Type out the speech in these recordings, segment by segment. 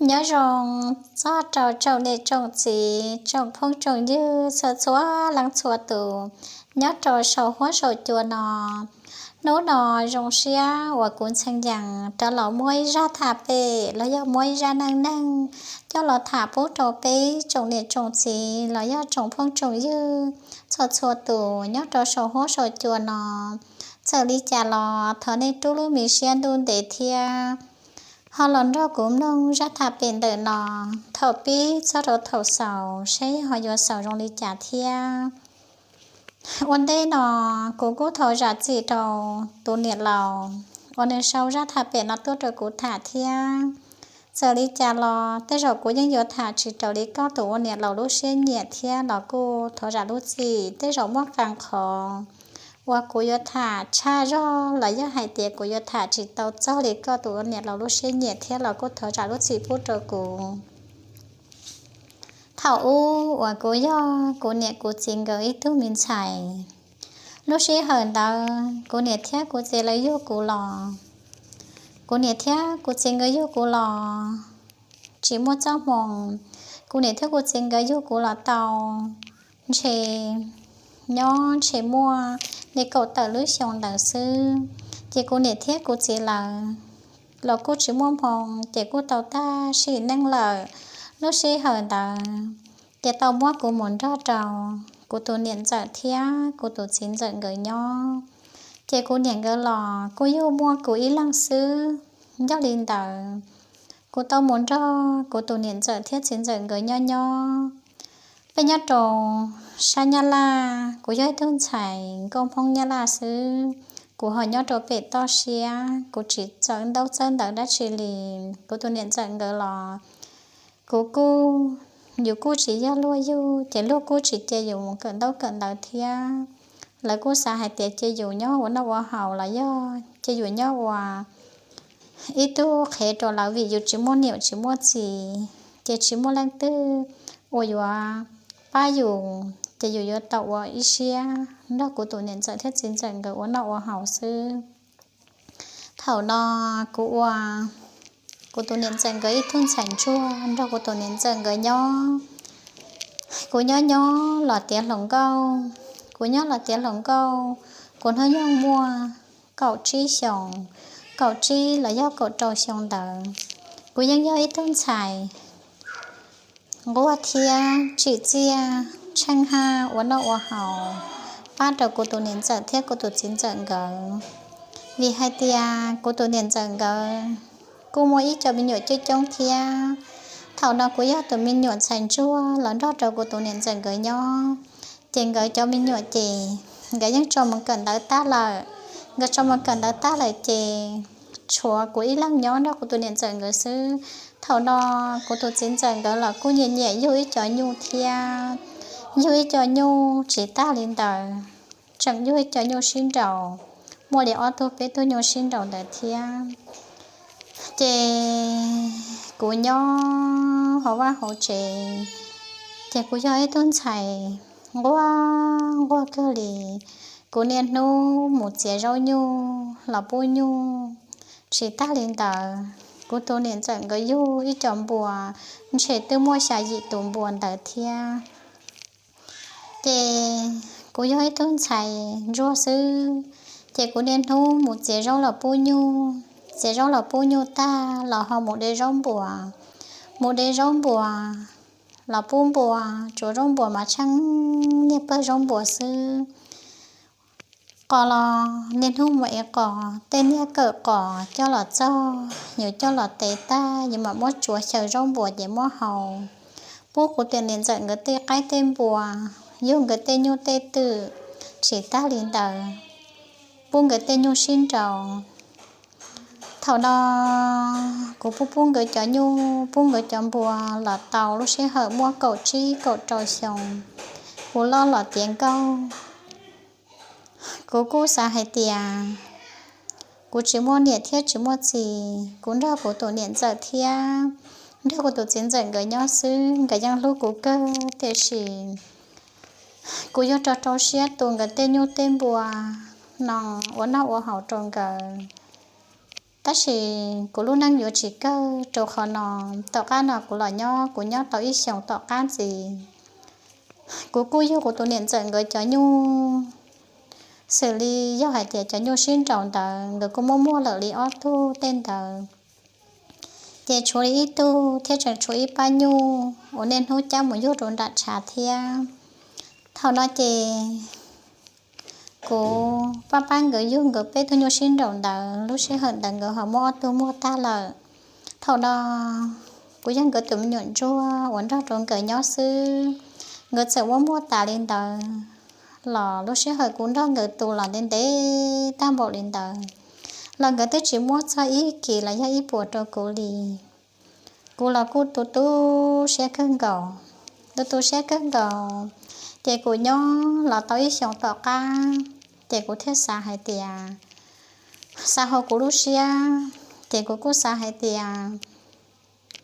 Nyob zoo txog rau tsoom niam tsoom txiv, tsoom phooj tsoom ywg txhua txhua leej txhua tus nyob rau saum huab saum cua no. Hnub no zoo siab uas kuv Ntxhee Yees rov los muab ib zaj tham pem los yog muab ib zaj neej neeg coj los tham pub rau peb tsoom niam tsoom txiv los yog tsoom phooj tsoom ywg txhua txhua tus nyob rau saum huab saum cua no. Txawm li cas los thov nej rub lub me siab ntuj ntev thiab ho los nrog kuv mloog zaj tham pem ntawm no thaum pib txog rau thaum xaus saib ho yuav xaus zoo li cas thiab. Ua ntej no kuv kuj thov zam txim rau tus niam laus uas nws sau zaj tham pem no tuaj rau kuv tham thiab. Txawm li cas los tej zaum kuv yeej yuav tham tsis raws li koj tus ua niam laus lub siab nyiam thiab los kuj thov zam lub txim. Tej zaum muaj qee qhov uas kuv yuav tham tshaj zog los yog hais tias kuv yuav tham tsis tau txog li koj tus ua niam laus lub siab nyiam thiab los kuj thov zam lub txim pub rau kuv. Thaum ub uas kuv yog kuv niam kuv txiv nkawd ib tug me ntxhais, lub sij hawm ntawd kuv niam thiab kuv txiv lawv yug kuv los, kuv niam thiab kuv txiv nkawd yug kuv los tsis muaj txoj hmoo. Kuv niam thiab kuv txiv nkawd yug kuv los tau ntshe nyob ntshe muaj li kaum tawm lub xyoo ntawd xwb. Ces kuv niam thiab kuv txiv lawv los kuj tsis muaj hmoo ces kuj tau tag sim neej lawm. Lub sij hawm ntawd ces tau muab kuv mus nrog rau kuv tus niam ntxawm thiab kuv tus txiv ntxawm nkawd nyob. Ces kuv niam nkawd los kuj yug muaj kuv ib leeg xwb. Yog li ntawd kuv tau mus nrog kuv tus niam ntxawm thiab txiv ntxawm nkawd nyob nyob. Peb nyob rau sab Nyab Laj, kuv yog ib tug ntxhais nkauj Hmoob Nyab Laj xwb. Kuv ho nyob rau pem toj siab, kuv tsis txawj ntaub txawj ntawv dab tsi li. Kuv tus niam ntxawm nkawd los kuv kuj, yus kuj tsis yog luag yug ces luag kuj tsis cia yus mus kawm ntaub kawm ntawv thiab. Lawv kuj xav hais tias cia yus nyob ua noj ua haus los yog cia yus nyob ua ib tug qhev rau lawv vim yus tsis muaj niam tsis muaj txiv ces tsis muaj leej twg uas yuav pab yus ces yus yuav tau ua ib siab nrog kuv tus niam ntxawm thiab txiv ntxawm nkawd ua noj ua haus xwb. Thaum no kuv ua kuv tus niam ntxawm nkawd ib tug ntxhais ntsuag nrog kuv tus niam ntxawm nkawd nyob. Kuv nyob nyob los tiav hluas nkauj, kuv nyob los tiav hluas nkauj, kuv hnub nyoog muaj kaum tsib xyoos, kaum tsib los yog kaum rau xyoo ntawd. Kuv yeej yog ib tug ntxhais nquag thiab tsim txiaj tsheej haj ua noj ua haus pab rau kuv tus niam ntxawm thiab kuv tus txiv ntxawm nkawd. Vim hais tias kuv tus niam ntxawm nkawd kuj muaj ib co me nyuam coob coob thiab. Thaum no kuv yog tus me nyuam ntxhais ntsuag los nrog rau kuv tus niam ntxawm nkawd nyob, ces nkawd cov me nyuam ces nkawd yeej tso mus kawm ntawv tag lawm. Nkawd tso mus kawm ntawv tag lawm ces tshuav kuv ib leeg nyob nrog kuv tus niam ntxawm nkawd xwb. Thaum no kuv tus txiv ntxawm nkawd los kuj nyiam nyiam yug ib co nyuj thiab, yug ib co nyuj tsis tag li ntawd, tseem yug ib co nyuj sib nraus, muaj li ob tug peb tug nyuj sib nraus ntawd thiab. Ces kuv nyob hauv vaj hauv tsev, ces kuv yog ib tug ntxhais nquag nquag kawg li. Kuv niaj hnub mus txiav zaub nyuj los pub nyuj. Tsis tag li ntawd, kuv tus niam ntxawm nkawd yug ib co npua, ntshe twb muaj xya yim tus npua ntawd thiab. Ces kuv yog ib tug ntxhais ntsuag xwb, ces kuv niaj hnub mus txiav zaub los pub nyuj, txiav zaub los pub nyuj tag los ho mus de zaub npua, mus de zaub npua los pub npua, tsuav zaub npua mas tsheej niag pawg zaub npua xwb. Qos los niaj hnub mus ev qos, tej niag kawm qos coj los txog, yuav coj los tev tag, yuav mam muab tsuav xyaw zaub npua ces muab hau. Pub kuv tus niam ntxawm nkawd tej qaib tej npua, yug nkawd tej nyuj tej twm, tsis tag li ntawd, pub nkawd tej nyuj sib nraus. Thaum no kuv pub pub nkawd cov nyuj, pub nkawd cov npua los tau lub sij hawm muaj kaum tsib kaum rau xyoo, kuv loj los tiav nkauj. Kuv kuj xav hais tias kuv tsis muaj niam thiab tsis muaj txiv, kuv nrog kuv tus niam ntxawm thiab nrog kuv tus txiv ntxawm nkawd nyob xwb, nkawd yeej hlub kuv kawg, tiam sis kuv yuav rau rau siab tu nkawd tej nyuj tej npua no ua noj ua haus rau nkawd. Tab sis kuv lub neej yuav tsis kawg rau qhov no. Tom qab no kuv los nyob, kuv nyob tau ib xyoos tom qab ntxiv, kuv kuj yug kuv tus niam ntxawm nkawd cov nyuj, xws li yog hais tias cov nyuj sib nraus ntawd nkawd kuj muab muag lawm li ob tug tej ntawd, ces tshuav li ib tug thiab tseem tshuav ib pab nyuj uas niaj hnub cab mus yug rau nram tshav thiab. Thaum no ces kuv pab pab nkawd yug nkawd peb tug nyuj sib nraus ntawd, lub sij hawm ntawd nkawd ho muab ob tug muag tag lawm. Thaum no kuv yog nkawd tus me nyuam ntsuag uas nrog rau nkawd nyob xwb, nkawd txawm muab muag tas li ntawd los lub sij hawm kuv nrog nkawd tu los ntev ntev tag npaum li ntawd los nkawd twb tsis muab txog ib kis los yog ib puas rau kuv li. Kuv los kuj tu tu siab kawg nkaus, tu tu siab kawg nkaus. Ces kuv nyob los tau ib xyoos tom qab, ces kuv thiaj xav hais tias, xav hauv kuv lub siab, ces kuv kuj xav hais tias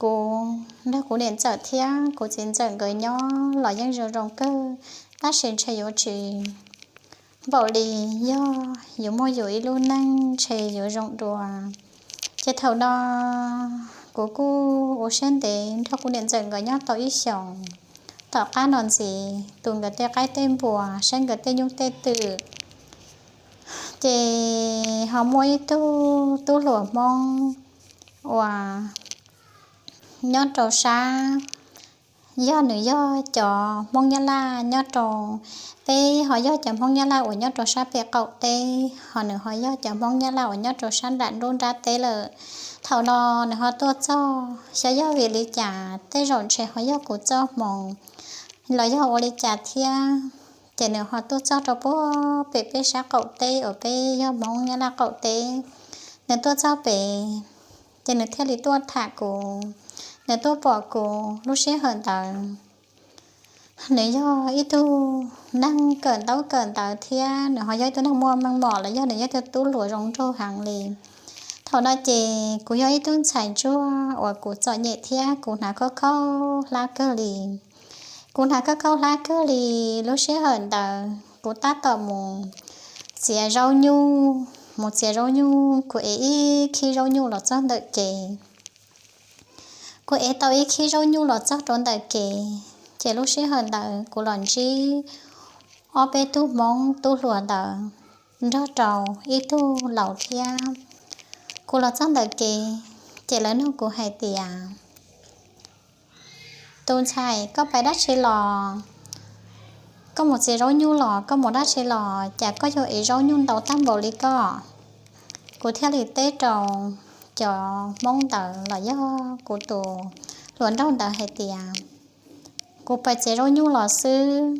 kuv nrog kuv niam ntxawm thiab kuv txiv ntxawm nkawd nyob los yeej zoo zoo kawg, tab sis ntshe yuav tsis npaum li, yog yuav muaj yus ib lub neej ntshe yuav zoo dua. Ces thaum no kuv kuj ua siab ntev nrog kuv niam ntxawm nkawd nyob tau ib xyoos. Tom qab no ntxiv tus nkawd tej qaib tej npua, saib nkawd tej nyuj tej twm, ces ho muaj ib tug tub hluas Hmoob uas nyob rau sab, yog nws yog cov Hmoob Nyab Laj nyob rau, peb ho yog cov Hmoob Nyab Laj uas nyob rau sab pem qaum teb, ho nws ho yog cov Hmoob Nyab Laj uas nyob rau sab nram nruab nrab teb lawm. Thaum no nws ho tuaj txog, xyov yog vim li cas tej zaum ntshe ho yog kuv txoj hmoo los yog ua li cas thiab, ces nws ho tuaj txog rau puag pem peb sab qaum teb uas peb yog Hmoob Nyab Laj qaum teb. Nws tuaj txog pem, ces nws thiaj li tuaj tham kuv, nws tuaj pom kuv lub sij hawm ntawd. Nws yog ib tug neeg kawm ntaub kawm ntawv thiab nws ho yog ib tug neeg muaj meej mom los yog nws yog ib tug tub hluas zoo nraug heev li. Thaum no ces kuv yog ib tug ntxhais ntsuag uas kuv txom nyem thiab kuv hnav khaub khaub hlab kawg li. Kuv hnav khaub khaub hlab kawg li, lub sij hawm ntawd kuv tab tom mus txiav zaub nyuj, mus txiav zaub nyuj, kuv ev ib khib zaub nyuj los txog ntawm kev. Kuv ev tau ib khib zaub nyuj los txog rau ntawm kev, ces lub sij hawm ntawd kuv los ntsib ob peb tug Hmoob tub hluas ntawd nrog rau ib tug laus thiab. Kuv los txog ntawm kev, ces lawv nug kuv hais tias, tus ntxhais, koj pais dab tsi los? Koj mus txiav zaub nyuj los koj mus dab tsi los, cas koj yuav ev zaub nyuj ntau tag npaum li koj? Kuv thiaj li teb rau cov Hmoob ntawd los yog kuv tus hluas nraug ntawd hais tias, kuv pais txiav zaub nyuj los xwb,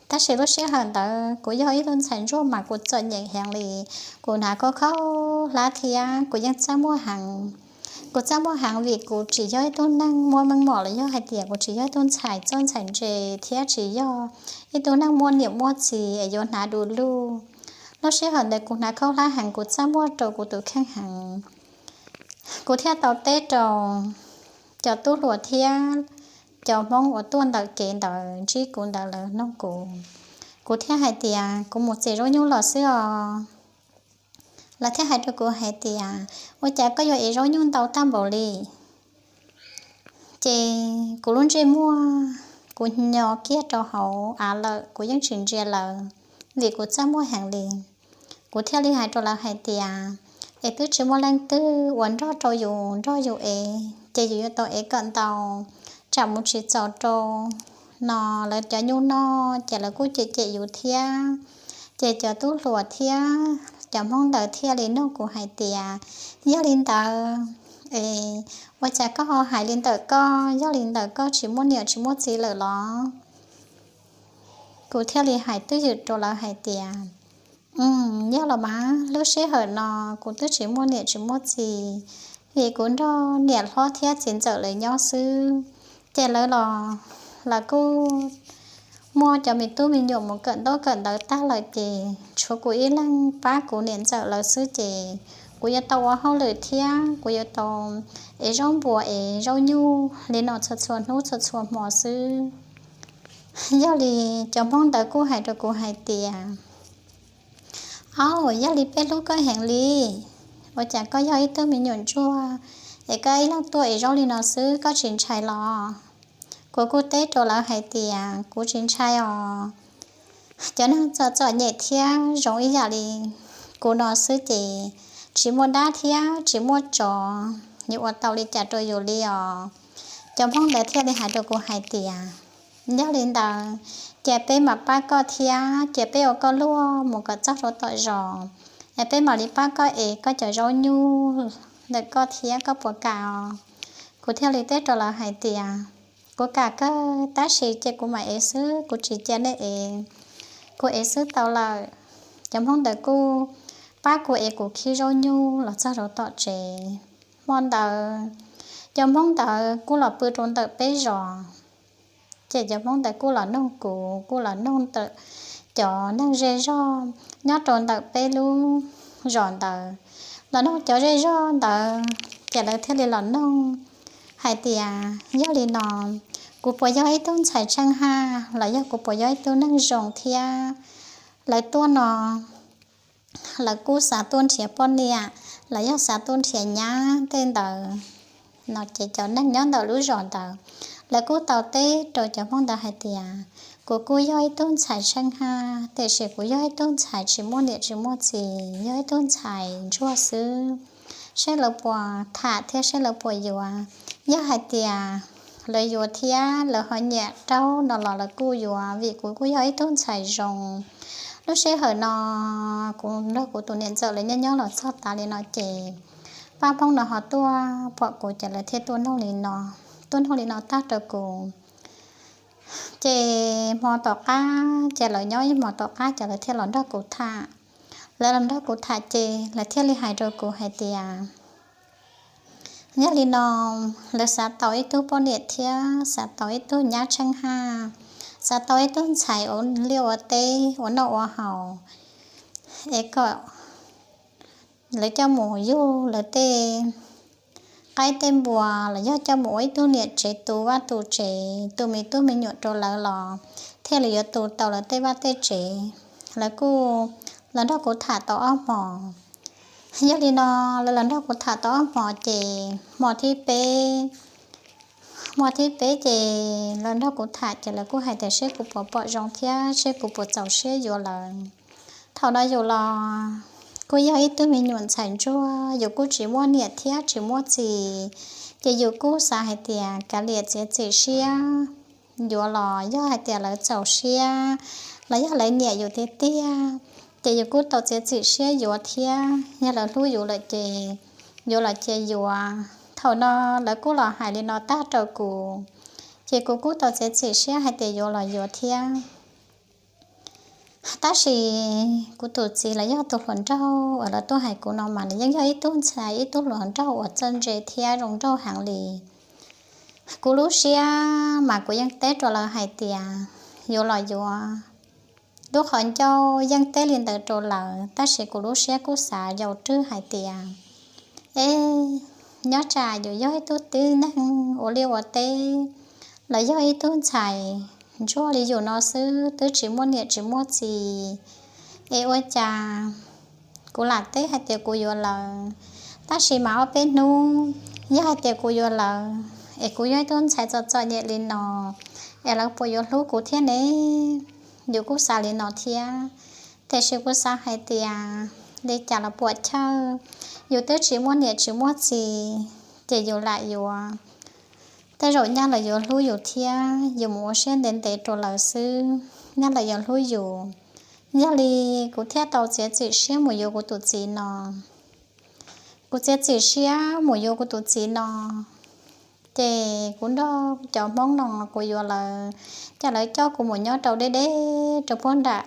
tab sis lub sij hawm ntawd kuv yog ib tug ntxhais ntsuag mas kuv txom nyem heev li, kuv hnav khaub khaub hlab thiab kuv yeej txaj muag heev. Kuv txaj muag heev vim kuv tsis yog ib tug neeg muaj meej mom los yog hais tias kuv tsis yog ib tug ntxhais txawj ntxhais ntse thiab tsis yog ib tug neeg muaj niam muaj txiv es yuav hnav du lug. Lub sij hawm ntawd kuv hnav khaub hlab heev, kuv txaj muag rau kuv tus kheej heev. Kuv thiaj tau teb rau cov tub hluas thiab cov Hmoob uas tuaj ntawm kev ntawd ntsib kuv ntawd, lawv nug kuv, kuv thiaj hais tias kuv mus txiav zaub nyuj los xwb os. Lawv thiaj hais rau kuv hais tias, ua cas koj yuav ev zaub nyuj ntau tag npaum li? Ces kuv lub ntsej muag kuv nyo kiag rau hauv av lawm, kuv yeej tsis ntsia lawv vim kuv txaj muag heev li. Kuv thiaj li hais rau lawv hais tias, es twb tsis muaj leej twg uas nrog rau yus nrog yus ev, ces yus yuav tau ev kom ntau, tsam mus tsis txaus rau no lawv cov nyuj noj ces lawv kuj cem cem yus thiab. Ces cov tub hluas thiab cov Hmoob ntawd thiaj li nug kuv hais tias, yog li ntawd es ua cas koj ho hais li ntawm koj, yog li ntawm koj tsis muaj niam tsis muaj txiv lawm los? Kuv thiaj li hais twj ywm rau lawv hais tias, yog los mas, lub sij hawm no kuv twb tsis muaj niam tsis muaj txiv, vim kuv nrog niam hlob thiab txiv ntxawm lawv nyob xwb. Ces lawv los, lawv kuj muaj cov me tub me nyuam mus kawm ntaub kawm ntawv tag lawm ces tshuav kuv ib leeg pab kuv niam ntxawm lawv xwb ces kuv yuav tau ua hauj lwm thiab kuv yuav tau ev zaub npua ev zaub nyuj li no txhua txhua hnub txhua txhua hmo xwb. Yog li cov Hmoob ntawd kuj hais rau kuv hais tias, au, yog li peb hlub koj heev li, Ua cas koj yog ib tug me nyuam ntsuag es koj ib leeg tuaj es zaub li no xwb, koj tsis ntshai los? Kuv kuj teb rau lawv hais tias kuv tsis ntshai os. Cov neeg txom txom nyem thiab zoo ib yam li kuv no xwb ces tsis muaj dab thiab tsis muaj tsov yuav ua tau li cas rau yus li os. Cov Hmoob ntawd thiaj li hais rau kuv hais tias, yog li ntawd, cia peb mam pab koj thiab cia peb ua koj luag mus kom txog rau tom zos, es peb mam li pab koj es koj cov zaub nyuj ntawm koj thiab, koj puas kam os? Kuv thiaj li teb rau lawv hais tias, kuv kam kawg, tab sis cia kuv mam ev xwb, kuv tsis cia nej ev, kuv ev xwb tau lawm. Cov Hmoob ntawd kuj pab kuv es kuv khib zaub nyuj los txog rau tom tsev. Hmo ntawd cov Hmoob ntawd kuj los pw rau ntawm peb zos. Ces cov Hmoob ntawd kuj los noog kuv, kuj los noog ntawm cov neeg zej zog nyob rau ntawm peb lub zos ntawd, los noog cov zej zog ntawd ces lawv thiaj li los noog hais tias, yog li no, kuv puas yog ib tug ntxhais tsheej haj los yog kuv puas yog ib tug neeg zoo thiab? Lawv tuaj no lawv kuj xav tuaj nrhiav poj niam los yog xav tuaj nrhiav nyab tej ntawd no. Ces cov neeg nyob ntawm lub zos ntawd lawv kuj tau teb rau cov Hmoob ntawd hais tias, kuv kuj yog ib tug ntxhais tsheej haj, tiam sis kuv yog ib tug ntxhais tsis muaj niam tsis muaj txiv, yog ib tug ntxhais ntsuag xwb. Seb lawv puas tham thiab seb lawv puas yuav. Yog hais tias lawv yuav thiab lawv ho nyiam rau no los lawv kuj yuav, vim kuv kuj yog ib tug ntxhais zoo. Lub sij hawm no kuv nrog kuv tus niam ntxawm lawv nyob nyob los txog tas li no ces pab Hmoob no ho tuaj pom kuv ces lawv thiaj tuaj noog li no, tuaj noog li no tag rau kuv. Ces hmo tom qab ces lawv nyob ib hmo tom qab ces lawv thiaj los nrog kuv tham. Lawv los nrog kuv tham ces lawv thiaj li hais rau kuv hais tias, yog li no, lawv xav tau ib tug poj niam thiab xav tau ib tug nyab tsheej haj, xav tau ib tug ntxhais ua liaj ua teb ua noj ua haus, es kom lawv coj mus yug lawv tej qaib tej npua los yog coj mus ua ib tug niam tsev tu vaj tu tsev, tu me tub me nyuam rau lawv los thiaj li yuav tu tau lawv tej vaj tej tsev. Lawv kuj los nrog kuv tham tau ob hmos. Yog li no, lawv los nrog kuv tham tau ob hmos ces hmo thib peb, hmo thib peb ces lawv nrog kuv tham ces lawv kuj hais tias seb kuv puas pom zoo thiab seb kuv puas txaus siab yuav lawv. Thaum no yus los kuj yog ib tug me nyuam ntxhais ntsuag, yus kuj tsis muaj niam thiab tsis muaj txiv, ces yus kuj xav hais tias kav liam txiav txim siab yuav los yog hais tias lawv txaus siab los yog lawv nyiam yus tiag tiag, ces yus kuj tau txiav txim siab yuav thiab. Yog lawv hlub yus lawm ces yuav los cia yuav. Thaum no lawv kuj los hais li no tag rau kuv, ces kuv kuj tau txiav txim siab hais tias yuav los yuav thiab. Tab sis kuv tus txiv los yog tus hluas nraug uas lawv tuaj hais kuv no mas nws yeej yog ib tug ntxhais, ib tug hluas nraug uas txawj ntse thiab zoo nraug heev li. Kuv lub siab mas kuv yeej teb rau lawv hais tias yuav los yuav. Lub qhov ncauj yeej teb li ntawd rau lawv, tab sis kuv lub siab kuj xav yau rwg hais tias, es, nyob tsam yus yog ib tug tib neeg ua liaj ua teb, los yog ib tug ntxhais ntsuag li yus no xwb, twb tsis muaj niam tsis muaj txiv, es ua cas kuv lam teb hais tias kuv yuav lawv, tab sis mas ob peb hnub yog hais tias kuv yuav lawv, es kuv yog ib tug ntxhais txom txom nyem li no, es lawv puas yuav hlub kuv thiab ne? Yus kuj xav li no thiab, tiam sis kuv xav hais tias li cas los puam chawj, yus twb tsis muaj niam tsis muaj txiv, ces yus lam yuav. Tej zaum nyaj lawv yuav hlub yus thiab yus mus ua siab ntev ntev rau lawv xwb, nyaj lawv yuav hlub yus. Yog li kuv thiaj tau txiav txim siab mus yuav kuv tus txiv no. Kuv txiav txim siab mus yuav kuv tus txiv no, ces kuv nrog cov Hmoob no kuv yuav lawv, ces lawv coj kuv mus nyob rau deb deb rau puag nram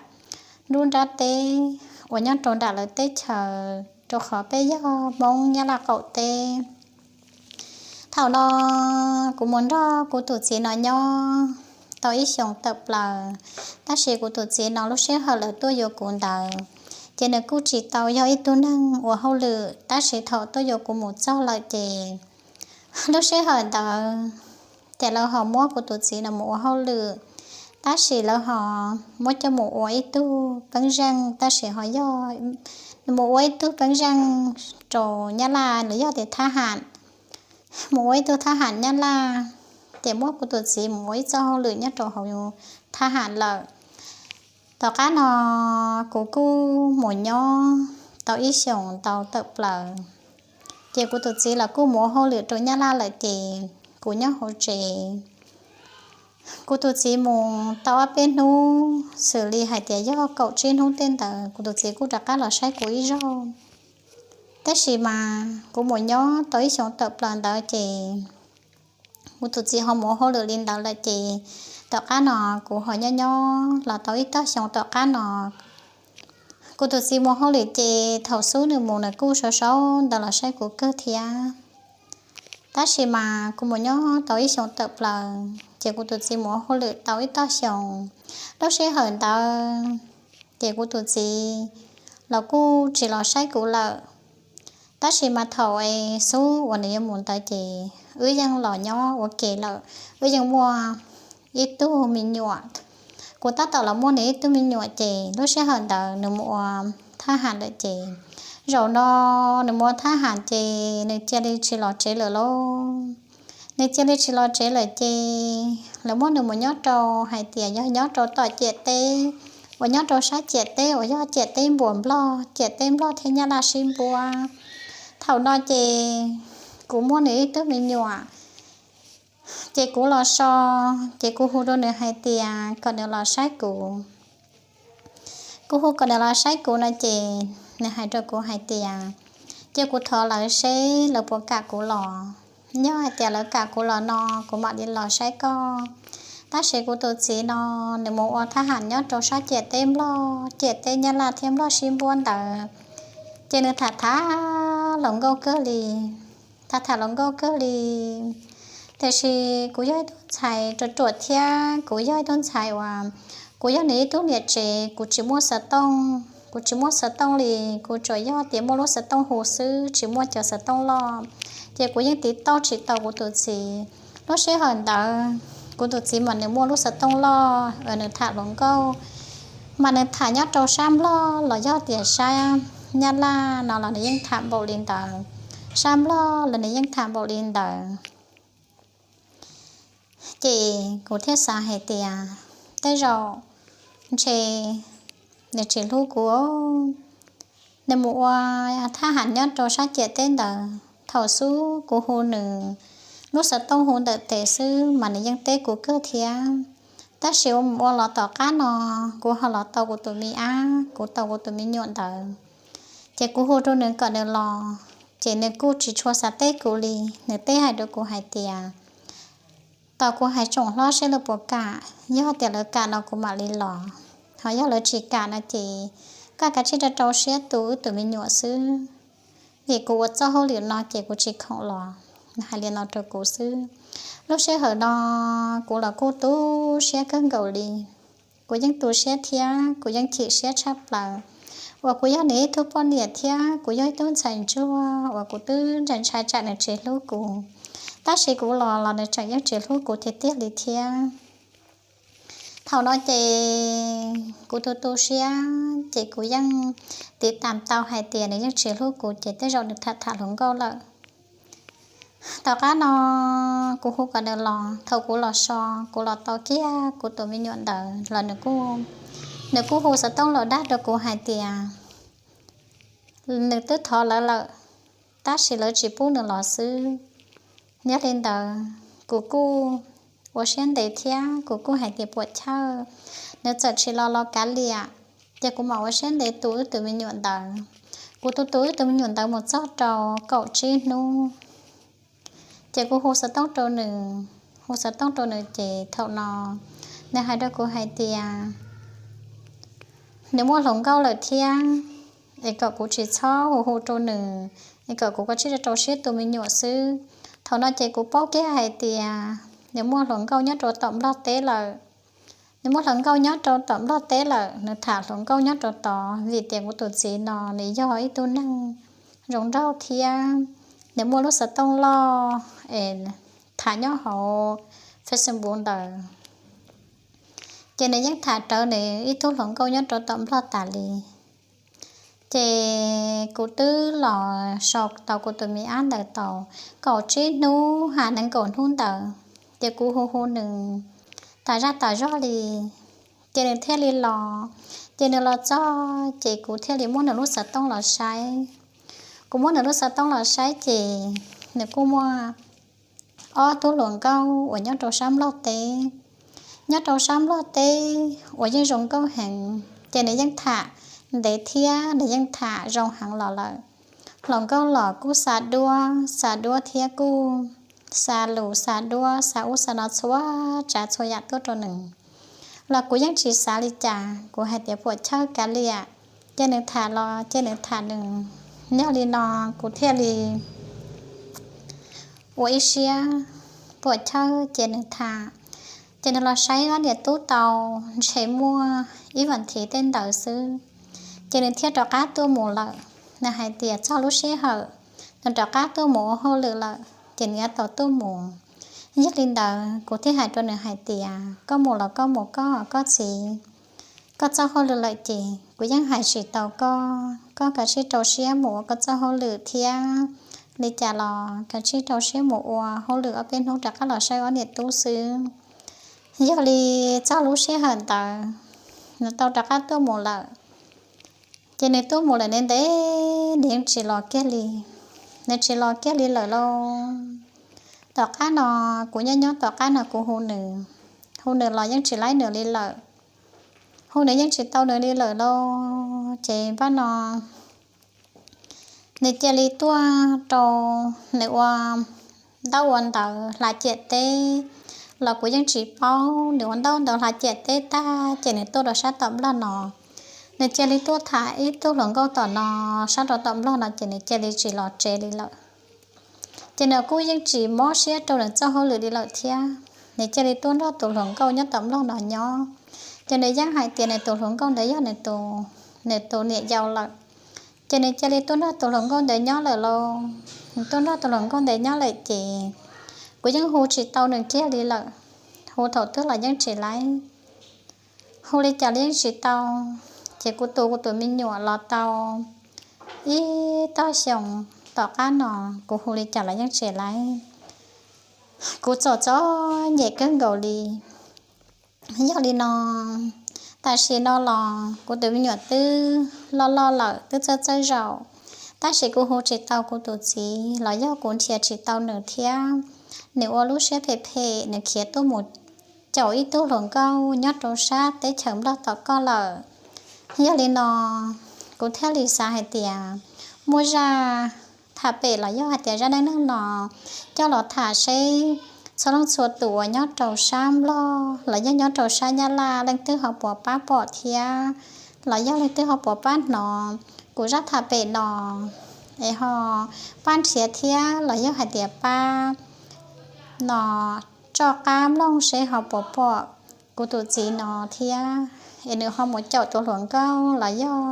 nruab nrab teb uas nyob rau nram lawv teb chaws, rau qhov peb yog Hmoob Nyab Laj qaum teb. Thaum no kuv mus nrog kuv tus txiv no nyob tau ib xyoos tawm plaws, tab sis kuv tus txiv no lub sij hawm lawv tuaj yuav kuv ntawd, ces nws kuj tsis tau yog ib tug neeg ua hauj lwm, tab sis thaum tuaj yuav kuv mus txog lawm ces lub sij hawm ntawd ces lawv ho muab kuv tus txiv no mus ua hauj lwm, tab sis lawv ho muab coj mus ua ib tug peeb zeej, tab sis ho yog mus ua ib tug peeb zeej rau Nyab Laj los yog tias thab ham, mus ua ib tug thab ham Nyab Laj, ces muab kuv tus txiv mus ua ib txoj hauj lwm nyob rau hauv thab ham lawm. Tom qab no kuv kuj mus nyob tau ib xyoos ntau tawm plaws, ces kuv tus txiv los kuj mus ua hauj lwm rau Nyab Laj lawm ces kuv nyob hauv tsev. Kuv tus txiv mus tau ob peb hnub, xws li hais tias yog kaum tsib hnub tej ntawd kuv tus txiv kuj rov qab los saib kuv ib zaug. Tab sis mas kuv mus nyob tau ib xyoos tawm plaws ntawd ces kuv tus txiv ho mus ua hauj lwm li ntawd lawm ces tom qab no kuv ho nyob nyob los tau ib tog xyoo tom qab no kuv tus txiv mus hauj lwm ces thaum xub nws mus nws kuj sau sau ntawd los saib kuv kawg thiab. Tab sis mas kuv mus nyob tau ib xyoos tawm plaws ces kuv tus txiv mus ua hauj lwm tau ib tog xyoos. Lub sij hawm ntawd ces kuv tus txiv los kuj tsis los saib kuv lawm. Tab sis mas thaum es xub uas nws yuav mus ntawd ces wb yeej los nyob ua ke lawm, wb yeej muaj ib tug me nyuam. Kuv tab tom los muaj nws ib tug me nyuam ces lub sij hawm ntawd nws mus ua thab ham lawm ces zaum no nws mus ua thab ham ces nws cia li tsis los tsev lawm lauj. Nws cia li tsis los tsev lawm ces lawv muab nws mus nyob rau hais tias yog nyob rau tom ciam teb, uas nyob rau sab ciam teb uas yog ciam teb npuas nplog, ciam teb nplog thiab Nyab Laj sib npuab. Thaum no ces kuv muaj nws ib tug me nyuam, ces kuv los so, ces kuv hu rau nws hais tias kom nws los saib kuv. Kuv hu kom nws los saib kuv no ces nws hais rau kuv hais tias cia kuv thov lawv seb lawv puas kam kuv los. Yog hais tias lawv kam kuv los no kuv mam li los saib koj. Tab sis kuv tus txiv no nws mus ua thab ham nyob rau sab ciam teb nplog, ciam teb Nyab Laj thiab nplog sib npuab ntawd, ces nws tham tham hluas nkauj kawg li, tham tham hluas nkauj kawg li. Tiam sis kuv yog ib tug ntxhais ruam ruam thiab kuv yog ib tug ntxhais uas kuv yog nws ib tug niam tsev, kuv tsis muaj xov tooj, kuv tsis muaj xov tooj li, kuv tsuas yog tias muaj lub xov tooj hu xwb tsis muaj cov xov tooj loj, ces kuv yeej tiv tauj tsis tau kuv tus txiv. Lub sij hawm ntawd kuv tus txiv mas nws muaj lub xov tooj loj uas nws tham hluas nkauj, mas nws tham nyob rau sab nplog los yog tias sab Nyab Laj no los nws yeej tham npaum li ntawd, sab nplog los nws yeej tham npaum li ntawd. Ces kuv thiaj xav hais tias tej zaum ntshe nws tsis hlub kuv, nws mus ua thab ham nyob rau sab ciam teb ntawd. Thaum xub kuv hu nws lub xov tooj hu ntawm tes xwb mas nws yeej teb kuv kawg thiab. Tab sis ua mus ua los tom qab no kuv ho los tau kuv tus me ab, kuv tau kuv tus me nyuam ntawd, ces kuv hu rau nws kom nws los, ces nws kuj tsis tshua xav teb kuv li. Nws teb hais rau kuv hais tias tos kuv hais tsoom hlob seb lawv puas kam, yog tias lawv kam no kuv mam li los, ho yog lawv tsis kam no ces koj kav tsij rau rau siab tu wb tus me nyuam xwb, vim kuv ua txoj hauj lwm no ces kuv tsis khoom los. Nws hais li no rau kuv xwb. Lub sij hawm no kuv los kuj tu siab kawg nkaus li. Kuv yeej tu siab thiab kuv yeej chim siab tshaj plaws uas kuv yog nws ib tug poj niam thiab kuv yog ib tug ntxhais ntsuag uas kuv twb ntshai ntshai tsam nws tsis hlub kuv, tab sis kuv los los nws tseem yeej tsis hlub kuv tiag tiag li thiab. Thaum no ces kuv tu tu siab ces kuv yeej tiv tam tau hais tias nws yeej tsis hlub kuv ces tej zaum nws tham tham hluas nkauj lawm. Tom qab no kuv hu kom nws los, thaum kuv los so, kuv los tau kiag kuv tus me nyuam ntawd los nws kuj, nws kuj hu xov tooj los dag rau kuv hais tias nws twb thov lawv lawm, tab sis lawv tsis pub nws los xwb. Yog li ntawd kuv kuj ua siab ntev thiab kuv kuj hais tias puam chawj, nws txawm tsis los los kav liam, ces kuv mam ua siab ntev tu wb tus me nyuam ntawd. Kuv tu tu wb tus me nyuam ntawd mus txog rau kaum tsib hnub, ces kuv hu xov tooj rau nws, hu xov tooj rau nws ces thaum no nws hais rau kuv hais tias nws muaj hluas nkauj lawm thiab, es kom kuv tsis txhob hu hu rau nws, es kom kuv kav tsij rau rau siab tu me nyuam xwb. Thaum no ces kuv paub kiag hais tias nws muaj hluas nkauj nyob rau tom Nplog teb lawm. Nws muaj hluas nkauj nyob rau tom Nplog teb lawm, nws tham hluas nkauj nyob rau tod, vim tias kuv tus txiv no nws yog ib tug neeg zoo nraug thiab nws muaj lub xov tooj loj es tham nyob hauv Facebook ntawd, ces nws yeej tham rawv nws ib tug hluas nkauj nyob rau tom Nplog tas li. Ces kuv twb los sau tau kuv tus me ab ntawd tau kaum tsib hnub ha nees nkaum hnub ntawd, ces kuv hu hu nws tas zaj tas zog li, ces nws thiaj li los. Ces nws los txog ces kuv thiaj li muab nws lub xov tooj los saib. Kuv muab nws lub xov tooj los saib ces nws kuj muaj ob tug hluas nkauj uas nyob rau sab Nplog teb. Nyob rau sab Nplog teb uas yeej zoo nkauj heev, ces nws yeej tham ntev thiab nws yeej tham zoo heev los lawm. Hluas nkauj los kuj xa duab xa duab thiab kuj xa lus xa duab xa ub xa no txhua tsav txhua yam tuaj rau nws, los kuv yeej tsis xav li cas, kuv hais tias puam chawj kav liam, cia nws tham los cia nws tham nws. Yog li no kuv thiaj li ua ib siab puam chawj cia nws tham. Ces nws los saib ob niam tub tau ntshe muaj ib vas thiv tej ntawd xwb, ces nws thiaj rov qab tuaj mus lawm. Nws hais tias txog lub sij hawm nws rov qab tuaj mus ua hauj lwm lawm ces nws yuav tau tuaj mus. Yog li ntawd kuv thiaj hais rau nws hais tias koj mus los koj mus koj, koj txiv, koj txoj hauj lwm lawm ces kuv yeej hais tsis tau koj, koj kav tsij rau siab mus ua koj txoj hauj lwm thiab li cas los kav tsij rau siab mus ua hauj lwm ob peb hnub rov qab los saib ob niam tub xwb. Yog li txog lub sij hawm ntawd nws tau rov qab tuaj mus lawm. Ces nws tuaj mus lawm ntev ntev nws yeej tsis los kiag li, nws tsis los kiag li lawm lauj. Tom qab no kuv nyob nyob tom qab no kuv hu nws, hu nws los yeej tsis laib nws li lawm, hu nws yeej tsis tau nws li lawm lauj. Ces npaj no nws cia li tuaj rau, nws ua ntaub ua ntawv hla ciam teb los kuv yeej tsis paub, nws ua ntaub ntawv hla ciam teb tag ces nws tuaj rau sab tom Nplog no. Nws cia li tuaj tham ib tug hluas nkauj tom no, sab rau tom Nplog no ces nws cia li tsis los tsev li lawm. Ces nws kuj yeej tsis mob siab rau nws txoj hauj lwm li lawm thiab, nws cia li tuaj nrog tus hluas nkauj nyob tom Nplog no nyob. Ces nws yeej hais tias nws tus hluas nkauj ntawd yog nws tus niam yau lawm. Ces nws cia li tuaj nrog tus hluas nkauj ntawd nyob lawm lauj. Nws tuaj nrog tus hluas nkauj ntawd nyob lawm ces kuv yeej hu tsis tau nws kiag li lawm, hu thaum twg los yeej tsis laib, hu li cas los yeej tsis tau. Ces kuv tus, kuv tus me nyuam los tau ib tog xyoo tom qab no, kuv hu li cas los yeej tsis laib. Kuv txom txom nyem kawg nkaus li. Yog li no tam sim no los kuv tus me nyuam twb loj loj lawm, twb txawj txawj zaum, tab sis kuv hu tsis tau kuv tus txiv los yog kuv nrhiav tsis tau nws thiab. Nws ua lub siab phem phem, nws khiav tuaj mus caum ib tug hluas nkauj nyob rau sab teb chaws Nplog tom koj lawm. Yog li no kuv thiaj li xav hais tias muaj zaj tham pem los yog hais tias zaj neej neeg no coj los tham seb txhua leej txhua tus uas nyob rau sab Nplog los yog nyob rau sab Nyab Laj leej twg ho puas pab pom thiab los yog leej twg ho puas pab hnov kuv zaj tham pem no es ho pab nrhiav thiab los yog hais tias pab no rov qab mloog seb ho puas pom kuv tus txiv no thiab es nws ho mus caum tus hluas nkauj los yog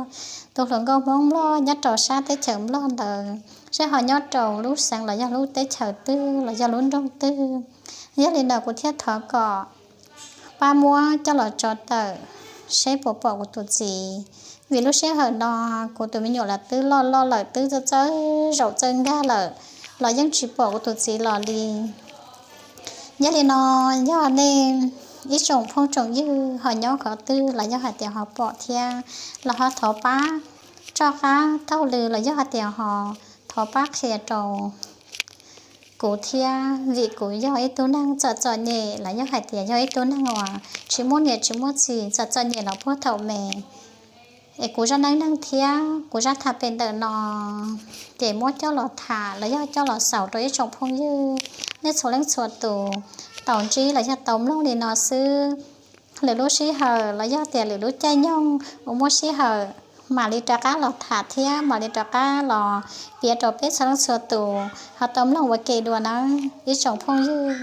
tus hluas nkauj Hmoob Nplog nyob rau sab teb chaws Nplog ntawd, seb ho nyob rau lub xeev los yog lub teb chaws twg los yog lub nroog twg. Yog li no kuv thiaj thov kom pab muab coj los tso tawm seb puas pom kuv tus txiv, vim lub sij hawm no kuv tus me nyuam los twb loj loj lawm, twb txawj txawj zaum txawj nkag lawm los yeej tsis pom kuv tus txiv los li. Yog li no yog nej ib tsoom phooj tsoom ywg ho nyob qhov twg los yog hais tias ho pom thiab los ho thov pab rov qab taug lw los yog hais tias ho thov pab qhia rau kuv thiab, vim kuv yog ib tug neeg txom txom nyem los yog hais tias yog ib tug neeg uas tsis muaj niam tsis muaj txiv, txom txom nyem los puag thaum me. Es kuv zaj neej neeg thiab kuv zaj tham pem ntawm no ces muab coj los tham los yog coj los xaus rau ib tsoom phooj ywg nej txhua leej txhua tus tau ntsib los yog tau mloog li no xwb. Lwm lub sij hawm los yog tias lwm lub caij nyoog uas muaj sij hawm mam li rov qab los tham thiab mam li rov qab los piav rau peb txhua leej txhua tus ho tau mloog ua ke dua nawb ib tsoom phooj ywg.